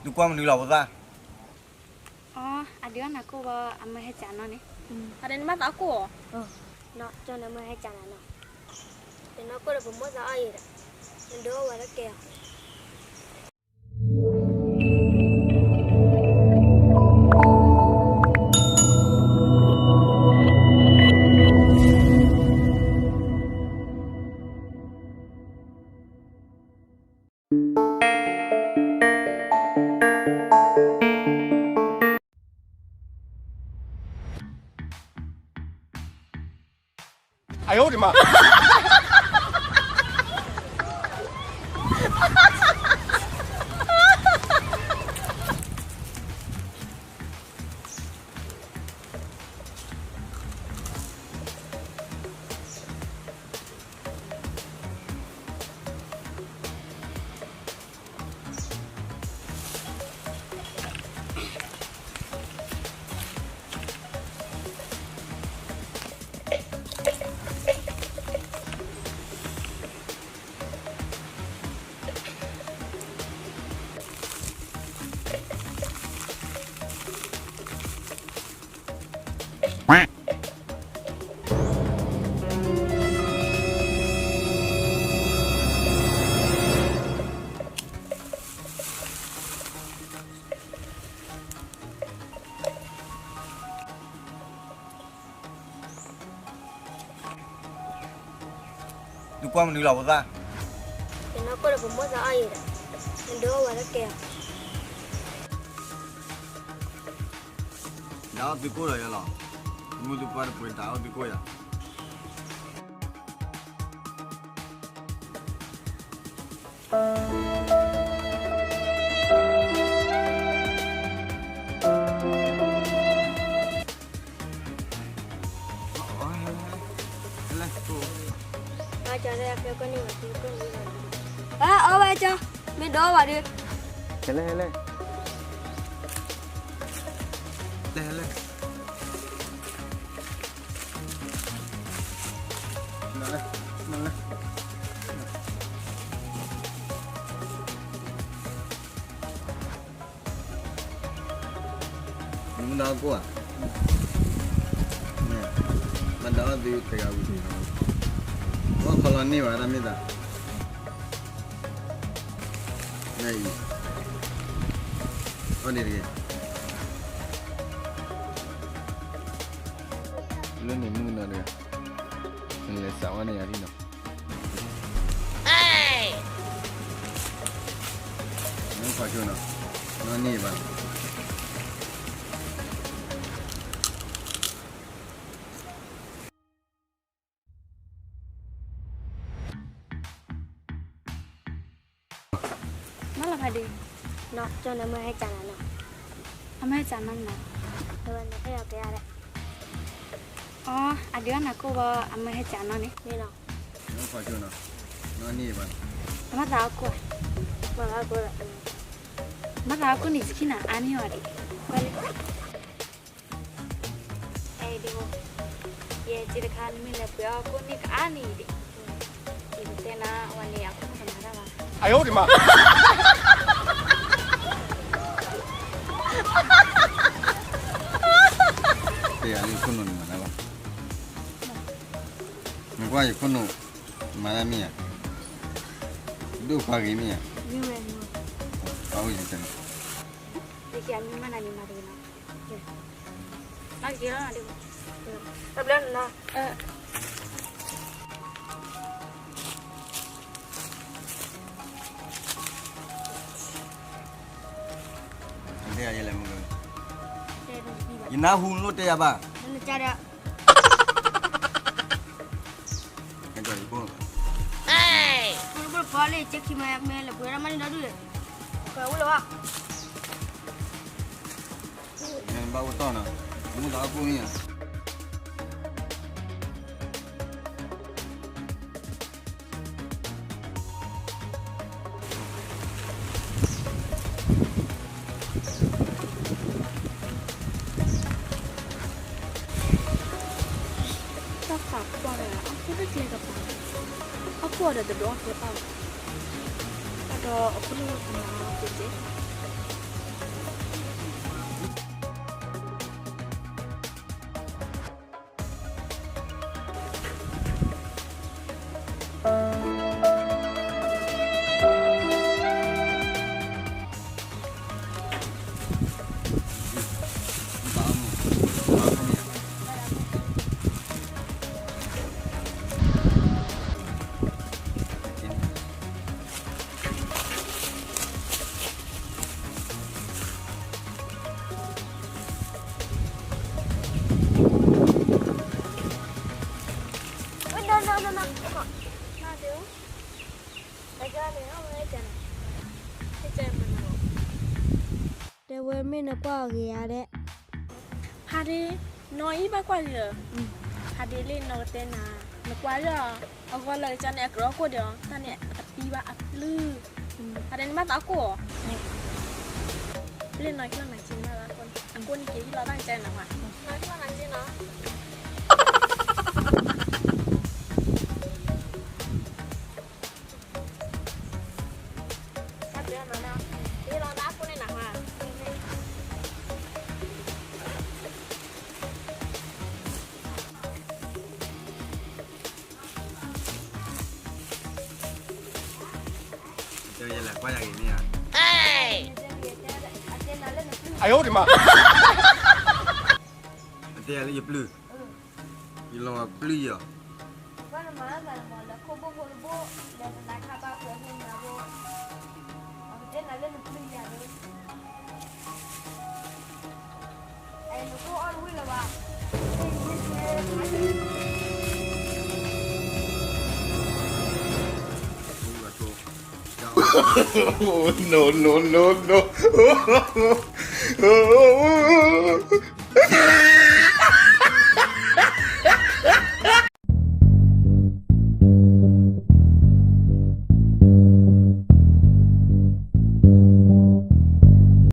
သုကွၢ်မနုၤလီၤဖိသၣ်. အီ, အဒုးအီၣ်နၤကိၣ်ဘၣ် အမၢဟဲကၠးနီၢ်န့ၣ်, အဒုးနမၤသးကိၣ်အီၤ, နီၢ်ကၠီန့ၣ်မၢဟဲကၠးနၤနီၢ်, ယနီၢ်ကိၣ်ဒီးပမိၢ်သးအီၣ်အံၤဒီး, နဒုးအီၣ်ဝဲလၢကဲအီၤ. 哎呦我的妈！ သုကွၢ်မနုၤလီၤဖိသၣ်, ယနီၢ်ကိၣ်ဒီးပမိၢ်သးအီၣ်အံၤဒီး, နဒုးအီၣ်ဝဲလၢကဲအီၤ. ယအီၣ်သုကိၣ်ဒီးယလီၤ, မုၢ်သုပှၢ်တပှ့ၤတၢ်အီၣ်သုကိၣ်ယၤ. အီၣ်ဝဲကၠီ, မ့ၢ်ဒိးဝဲဒီး, ဟဲလဲၣ်, ဟဲလဲၣ်, ဟဲလဲၣ်. နမ့ၢ်ဒၣ်ကိၣ်ဧါ, မ့ၢ်ဒၣ်အီၣ်သုတဂၤဝံၤ, အီၣ်ခီလီၤန့ၢ်ဘၣ်တၢ်မ့ၢ်သး, အံၤ, အီၣ်န့ၣ်တဂ့ၤ. လၢန့ၣ်မုၢ်ကနီၤတဂၤ, နလဲၤစးဝဲန့ၣ်ယၤဒ်နီၤ. နကွၢ်ကၠိနီၤ, နီၢ်န့ၢ်ဘၣ်. မ့ၢ်လီၤဖးဒ့, နီၢ်ကၠီန့ၣ်မၢဟဲကၠးနၤနီၤ, အမၢဟဲကၠးနီၢ်နီၤ, အဝဲန့ၣ်ဟဲအီၤကဲအါဒီး, အီ, အဒုးအီၣ်နၤကိၣ်ဘၣ် အမၢဟဲကၠးနီၢ်န့ၣ်, မ့ၢ်နီၤ, နီၢ်န့ၢ်ဘၣ်, အမၢသးအီၣ်ကိၣ်, မၢသးအီၣ်ကိၣ်, မၢသးအီၣ်ကိၣ်န့ၣ် ယခံနၤအါန့ၢ်အီၤဒံး, ဝဲလၢ အဲၣ်ဒိး, ယဲက့တခါ နမ့ၢ်လဲၤပှ့ၤအီၣ်ကိၣ်န့ၣ်ကအါန့ၢ်ဒံး, ယကတဲနၤ ဝဲန့ၣ်အခိၣ်နူာ်ကမၤတၢ်ဘၣ်. အယိဒံးမး, တဲယၤလၢယခိၣ်နူာ်န့ၣ်မၤတၢ်ဘၣ်, နကွၢ်ယခိၣ်နူာ်, မၤတၢ်မ့ၢ်ဧါ, ဒိၣ်ခွါဂ့ၤမ့ၢ်ဧါ, အအိၣ်ယတဲနၤ တက့ၢ် မ့ၢ်မၤနၤန့ၣ်မၤတဂ့ၤနီၤ, နာ်က့ၤလီၤ, တဘျီနီၤ, ယနၢ်ဟူလိၣ်တဲယၤဘၣ်, နကဒီးယဖိ, ဖိလၢပှၤလၢကၠဲခံမၤမဲလၢပှဲၤရၣ်မးန့ၣ်ဒီဒူၣ်လဲၣ်, ပှဲၤဝဲလၢၤဘၣ်. ဘၣ်အိၣ်တီၢ်နီၤ, မ့ၢ်သးအီၣ်ကိၣ်မ့ၢ်ဧါ. တၢ်သးပှၢ်ဒီး အခိၣ်တကျဲကပၤ, အခိၣ်ဒီးတဒိးအကျဲပာ်ဘၣ်, ဘၣ်ဒီးအခိၣ်လၢကမၤအီၤကဲကဲ, ဝဲမ့ၢ်နကွၢ်အဂ့ၤဧါဒဲး. ဖါဒ့, နီၢ်အံၤဘၣ်ကွၢ်လံဧါ. ဖါဒ့လံနီၢ်ကတဲနၤ, နကွၢ်လၢအဂီၢ်လၢကစၢ်န့ၣ် အကရၢခိၣ်ဒီး တၢ်န့ၣ်အတပံဘၣ်အပျုၢ်. ဖါဒ့န့ၣ်ဘၣ်သးကိၢ်ဧါ. လၢနီၢ်ကလီနၤက့န့ၣ်ဘၣ်သးကိၢ်န့ၣ် အကိၢ်န့ၣ်က့ၤဟံၣ်လီၤတၢ်ကစၢ်န့ၣ်နၤ. နီၢ်ကလီနၤက့နီၤ. တဲယလဲၤကွၢ်ယၤဂ့ၤန့ၣ်ဧါ. အယိဒမး, အတဲယၤလၢယပျုၢ်, ယလီၤပျုၢ်ယီၤ. No, no, no, no.